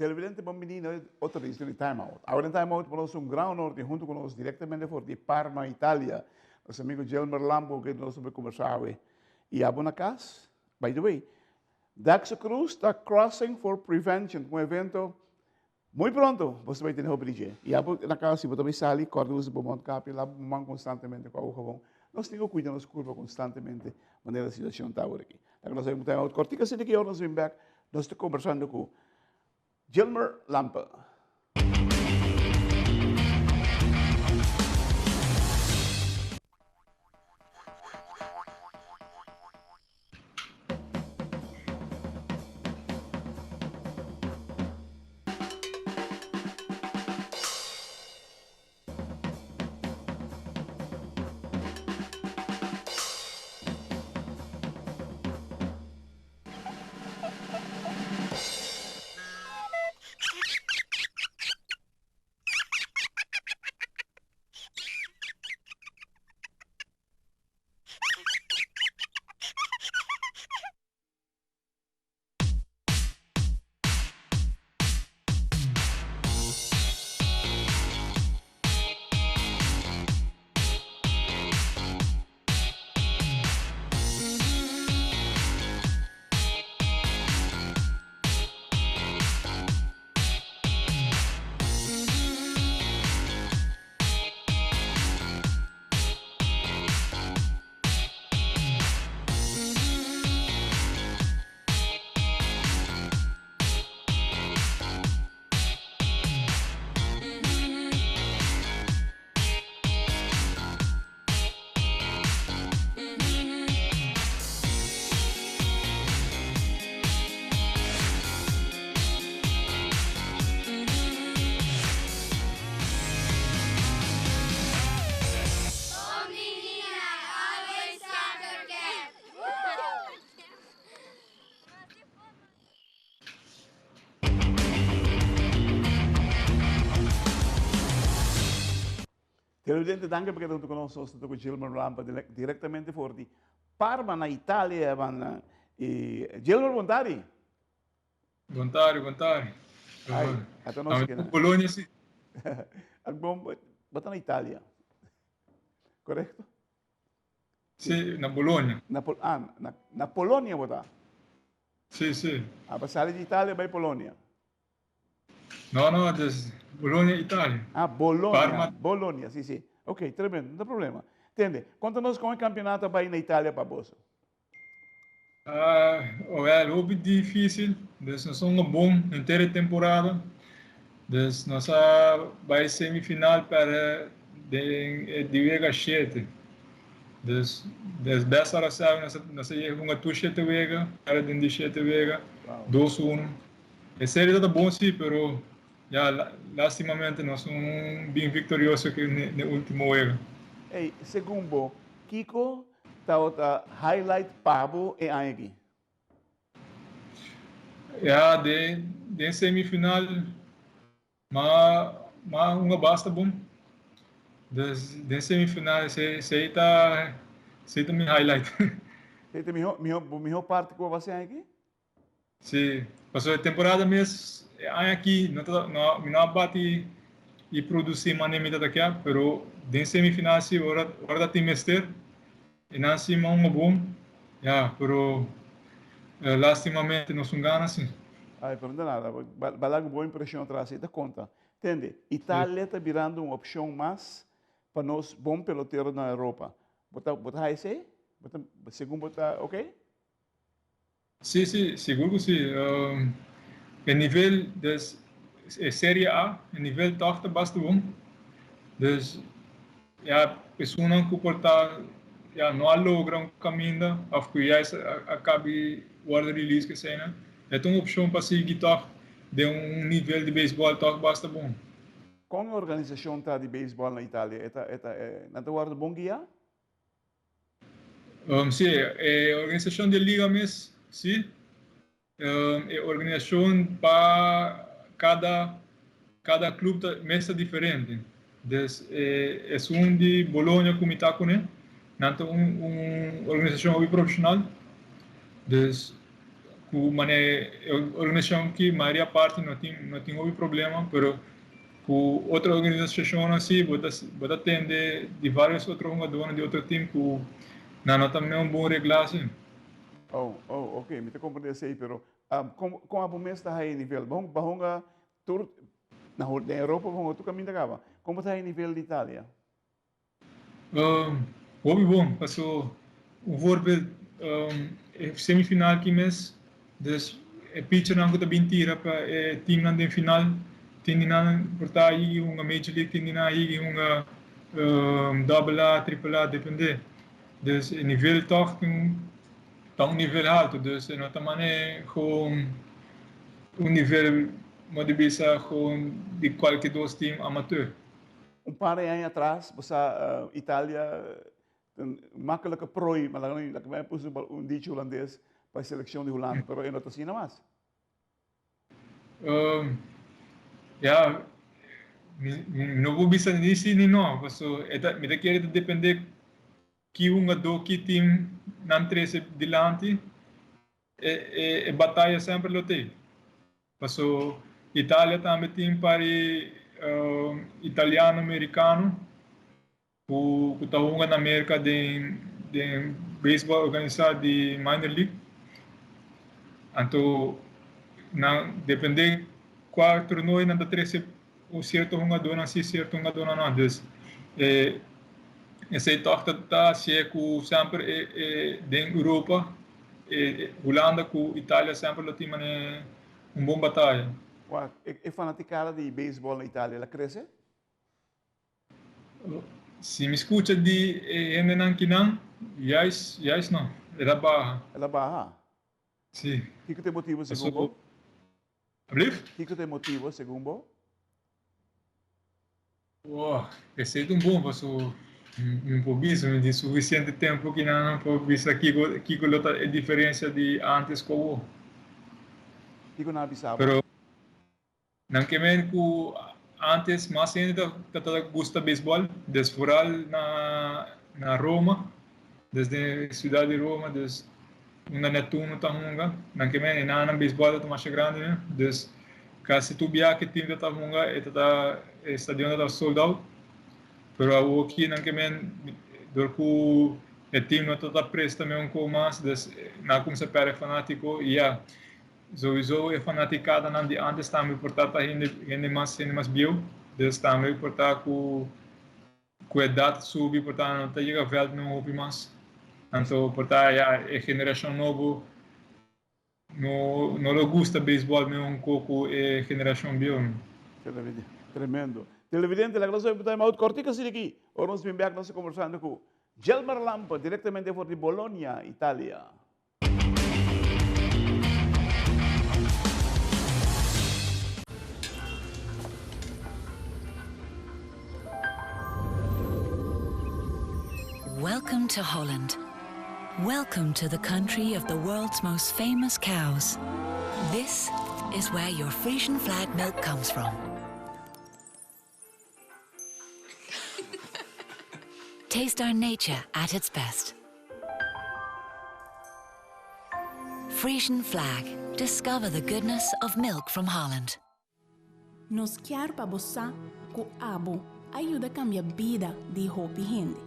Televidente bon bini na otro edicion di Time Out. Awe den Time Out pa nos un gran honor di hunto cu nos directamente for di Parma, Italia, nos amigo Gilmer Lampe cu nos ta bay conversa awe. Y abo na cas? By the way, Daxa Cruz ta Crossing for Prevention, un evento muy pronto bo ta bay tene hopi di dje. Y abo na cas si bo ta bay sali, corda usa bo mondkapje, laba bo man constantemente cu awa gewoon. Nos tin cu cuida nos curpa constantemente manera situacion ta awor aki. Laga nos bay un Time Out cortico asina ki ora nos bin bek Nos ta kombersando ku Gilmer Lampe. Televidente, danki pa keda huntu ku nos. Nos ta ku Gilmer Lampa direktamente for di Parma na Italia. I Gilmer, bon tardi. Bon tardi, bon tardi. Ai, ata nos kena. Bologna si. Bon, bo ta na Italia. Korekto? Si, na Bologna. Na, ah, na, na Polonia bo ta? Si, si. Ah, bo sali di Italia bai Polonia? No, no, des Bologna, Italia. Ah, Bologna, Parma. Bologna, si, si. Ok, tremendo, no ta problema. Tende, konta nos kon e kampionato a bai na Italia pa boso. Ah, well, hopi difícil. Dus nos a bon henter e temporada. Dus nos a bai semifinal perde den e di wega shete. Dus des best out of seven nos a nos a yega hunga tur shete wega, perde den di shete wega, Wow. 2-1. E serie ta bon si, pero ya lastimamente nos no bin victorioso ke ne ultimo wega. Ey, segun bo, kiko Tabata highlight pa bo e aña aki? Ya, den den semifinal ma ma hunga basta bon. Dus den semifinal esei esei ta esei ta mi highlight. Esei ta miho miho bo miho parti ku bo a basa e aña aki? Sí, pasobra e temporada mes e aña aki no ta no mi no a bati i produsí manera mi ta ta kia, pero den semifinal si ora ora ta tin mester e nan si mi a hunga bon, ya, pero lastimamente nos un gana si. Ay, pero no ta nada, ba laga un bon impresion atras, e ta konta. Tende, Italia ta birando un opcion mas pa nos bon pelotero na Europa. Bo ta bo ta haci esey? Bo ta segun bo ta ok? Sí, sí, sigur ku sí. E nivel des e Serie A, e nivel tòg ta basta bon. Dus ya esunnan ku por ta ya no a logra un kaminda òf ku ya a kabi wòrdu release ku eseinan, e ta un opshon pa sigui tòg den un nivel di beisbòl tòg basta bon. Kon e organisashon ta di beisbòl na Italia? E ta e ta nan ta wòrdu bon guiá? Sí, e organisashon di e liga mes, sí. E organisashon pa kada kada club ta mes ta diferente. Des e esun di Bologna ku mi ta kuné, nan ta un un organisashon hopi profeshonal. Des Ku mane e organisashon ki mayoria parti no tin no tin hopi problema, pero ku otro organisashonnan si bo ta bo ta tende di varios otro hungadónan di otro tim ku nan no ta mne un bon reglá si. Oh, oh, ok, mi ta komprendé esei, pero kon kon abo mes ta haña e nivel? Bo bo hunga tur na den Europa bo hunga tur kaminda kaba. Kon bo ta haña e nivel di Italia? Hopi bon, paso un voorbeeld e semifinal aki mes, dus e pitchernan ku ta bin tira pa e teamnan den final, tin di nan por ta yigi hunga Major League, tin di nan a yigi hunga Double A, Triple A, depende. Dus e nivel tòg tin ta un nivel haltu, dus e no ta mane gewoon un nivel, mo di bisa, gewoon di kualke dos team amateur. Un par di aña atras bo sa Italia ta un makkelijke prooi, ma laga laga mi a usa un dicho hulandes pa e seleccion di Hulanda, pero e no ta asina mas. Ya, mi no por bisa ni si ni no, paso e ta mi ta kere ta depende ki hungadó ki team nan trese dilanti. E bataya semper lo t'ei. Paso Italia tambe tin par di italiano-mericano cu ta hunga na Merca den den baseball organisa di minor league. Anto nan depende cua torneo nan ta trece un cierto hungadornan si, cierto hungadornan no. Dus e esey toch ta ta hacié cu semper e e den Europa e Hulanda cu Italia semper lo tin mane un bon bataya. Wak, e e fanaticada di baseball na Italia la crece? Si mi scucha di e hendenan kinan, juist juist no, el a baha. El a baha? Si. Kico ta e motibo segun bo? Ablief? Kiko ta e motibo segun bo? Wow, esei ta un bon paso mi por bisa, mi tin sufisiente tempu ki nan por bisa kiko kiko lo ta e diferensia di antes ku awor. Kiko nan a bisa bo? Pero nan ke men ku antes mas hende ta ta gusta beisbòl, des foral na na Roma, desde siudat di Roma, des Unda Neptuno ta hunga, nan ke men e nan beisbòl ta ta masha grandi ne, dus kasi tur bia ke tim ta ta hunga e ta ta e stadion ta ta sold out, pero awoki nan ke men dor ku e tim no ta ta presta me un ko mas dus nan a kumsa pèrdè fanatiko i ya souiso e fanatikadanan di antes tambe por ta ta hende hende mas hende mas bieu dus tambe por ta ku Ku edat subi por ta no ta yega vèlt no hopi mas. Anto por ta ya e generashon nobo no no lo gusta beisbòl meun ku ku e generashon bieu. Tremendo. Televidente, laga nos obi time out kòrtiku asina aki. Ora nos bin bèk nos ta kombersando ku Jelmer Lampe direktamente for di Bologna, Italia. Welcome to Holland. Welcome to the country of the world's most famous cows. This is where your Frisian flag milk comes from. Taste our nature at its best. Frisian Flag. Discover the goodness of milk from Holland. Nos kier pa bo sa ku abo a yuda kambia bida di hopi hende.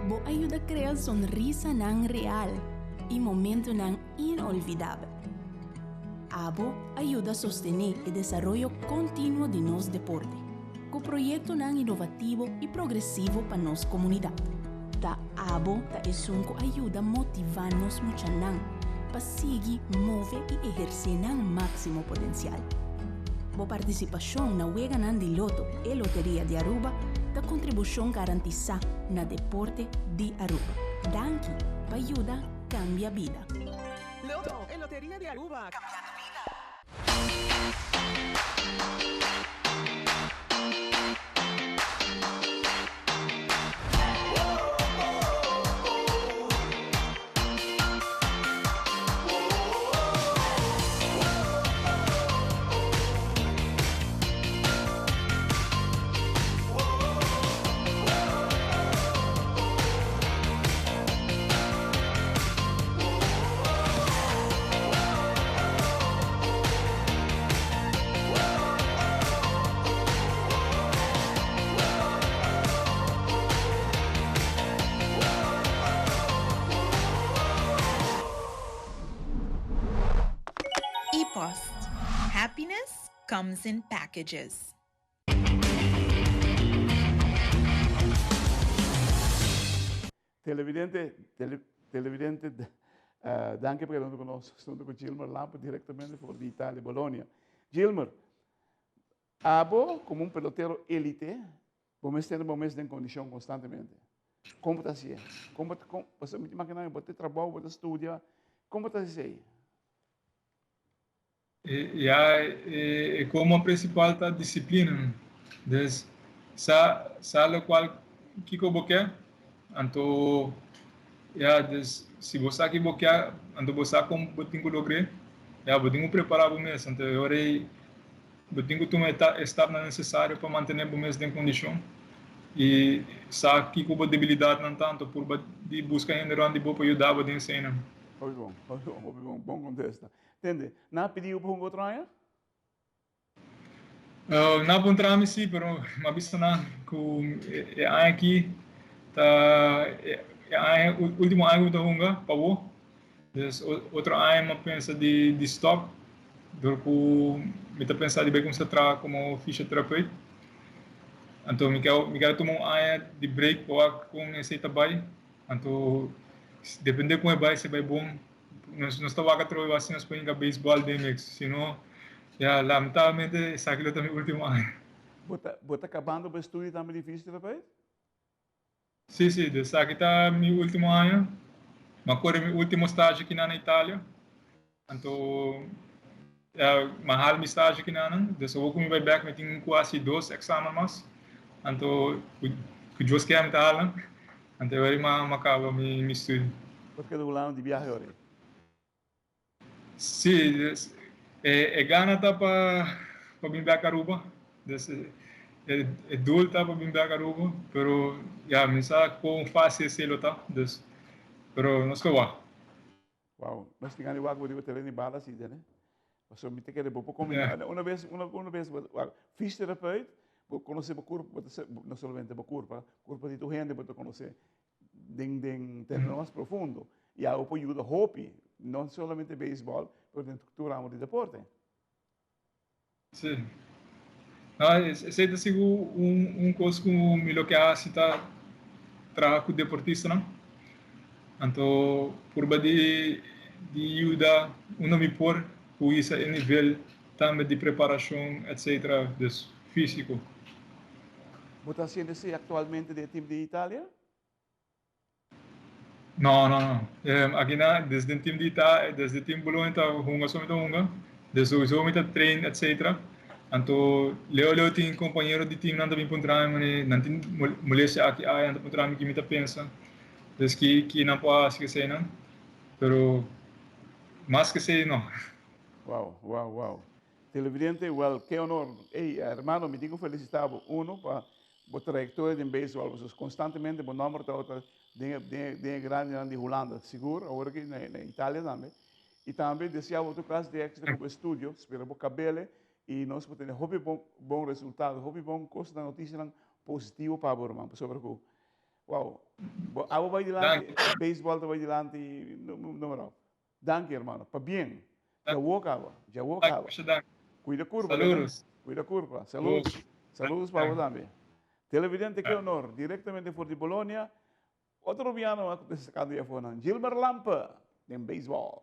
Bo a yuda krea sonrisanan real i momentunan inolvidabel. Abo a yuda sostené e desaroyo kontinuo di nos deporte, ku proyektonan inovativo i progresivo pa nos komunidat. Ta abo ta esun ku a yuda motivá nos muchanan pa sigui move i ehersé nan máksimo potensial. Bo partisipashon na Weganan di Loto e Loteria di Aruba ta kontribushon garantisá na deporte di Aruba. Danki pa yuda kambia bida. Loto e Loteria di Aruba, cambiando bida. cost. Happiness comes in packages. Televidente, tele, televidente, uh, danki pa keda ku nos. Stond ku Gilmer Lampe directamente for di Italia, Bologna. Gilmer, abo como un pelotero elite, bo mester bo mes den condicion constantemente. Kon ta hasié? Kon bo kon pasobra mi ta imaginá bo ta trabou, bo ta studia, kon bo ta hasi esei? Ya, e koma prinsipal ta disiplina. Dus sa sa lokual kiko bo ke, anto ya dus si bo sa ki bo ke, anto bo sa kon bo tin ku logr'é, ya bo tin ku prepará bo mes. Anto e ora ei Bo tin ku tuma e stapnan nesesario pa mantené bo mes den kondishon i sa kiko bo debilidatnan ta, anto purba di buska hende rònt di bo pa yuda bo den eseinan. Hopi bon, hopi bon, hopi bon, bon kontesta. Tende, nan a pidi bo pa hunga otro aña? Nan a puntra mi si, pero mi a bisa nan ku e aña aki ta e aña, ultimo aña ku mi ta hunga pa bo. Des otro aña mi a pensa di di stop dor ku mi ta pensa di bai kumsa traha komo fisioterapeuta. Anto mi ke mi kere tuma un aña di break pa wak kon esei ta bai. Anto depende kon e bai, si e bai bon nos nos ta wak atrobe wak si nos por hinka beisbòl den mix. Si no ya lamentablemente esaki lo ta mi ultimo aña. Bo ta bo ta kabando bo estudio tambe di fisioterapeuta? Sí, sí, dus esaki ta mi último aña. Mi a kore mi último stage kinan na Italia. Anto ya, mi a hala mi stage kinanan. Dus awor ku mi bai bèk mi tin ku hasi dos eksamen mas. Anto ku Dios kier mi ta hala. Anto e ora mi a kaba mi studio. Bo ta keda Hulanda di biahe ora ei? Sí, dus e gana ta pa pa bin bek Aruba. Dus e doel ta pa bin bek Aruba, pero ya mi sa kon fácil esei lo ta, dus pero nos ke wak. Wow, nos tin gana di wak bo riba tereno di bala así tene. Pasobra mi ta kere bo por kombiná. Una bes, una una bes bo wak fisioterapeut, bo konosé bo kurpa, bo ta sa, no solamente bo kurpa, kurpa di tur hende bo ta konosé. Den den tereno mas profundo y awo por yuda hopi, no solamente beisbol, pero den tur ramo di deporte. Sí. No, esei ta sigur un un kos ku mi lo ke hasi ta traha ku deportistanan. Anto purba di di yuda unda mi por ku hisa e nivel tambe di preparashon etcetera, dus físiko. Bo ta hasiendo esei aktualmente den e tim di Italia? No, no, no. Aki na, desde e tim di Italia, desde e tim Bologna ta hunga so mi ta hunga. Des souiso mi ta train etcetera. Anto leo leo tin kompañero di timnan ta bin puntra mi mane nan tin molestia aki aya, nan ta puntra mi ki mi ta pensa. Des ki ki nan por hasi eseinan. Pero mas ke esei no. Wow, wow, wow. Televidente, wel, ke honor. Ey, hermano, mi tin ku felisitá bo, uno, pa bo trayektoria den beisbòl, pasobra konstantemente bo nòmber tabata den e, den e, den e grandenan di Hulanda, sigur, awor aki na, na Italia tambe. I tambe deseá bo tur klas di éksito ku bo estudio, spera bo kabele i nos por tene hopi bon, bon resultado, hopi bon kosnan, notisianan positivo pa bo, ruman, pasobra ku, wow, bo abo bai dilanti, beisbòl ta bai dilanti, numero. Danki hermano. Pabien. Djawo kaba. Djawo kaba. Cuida curpa. Saludos. Cuida curpa. Saludos. Saludos pa bo tambe. Televidente ke honor. Directamente for di Bolonia. Otro rubiano a sacando di afonan. Gilmer Lampe den baseball.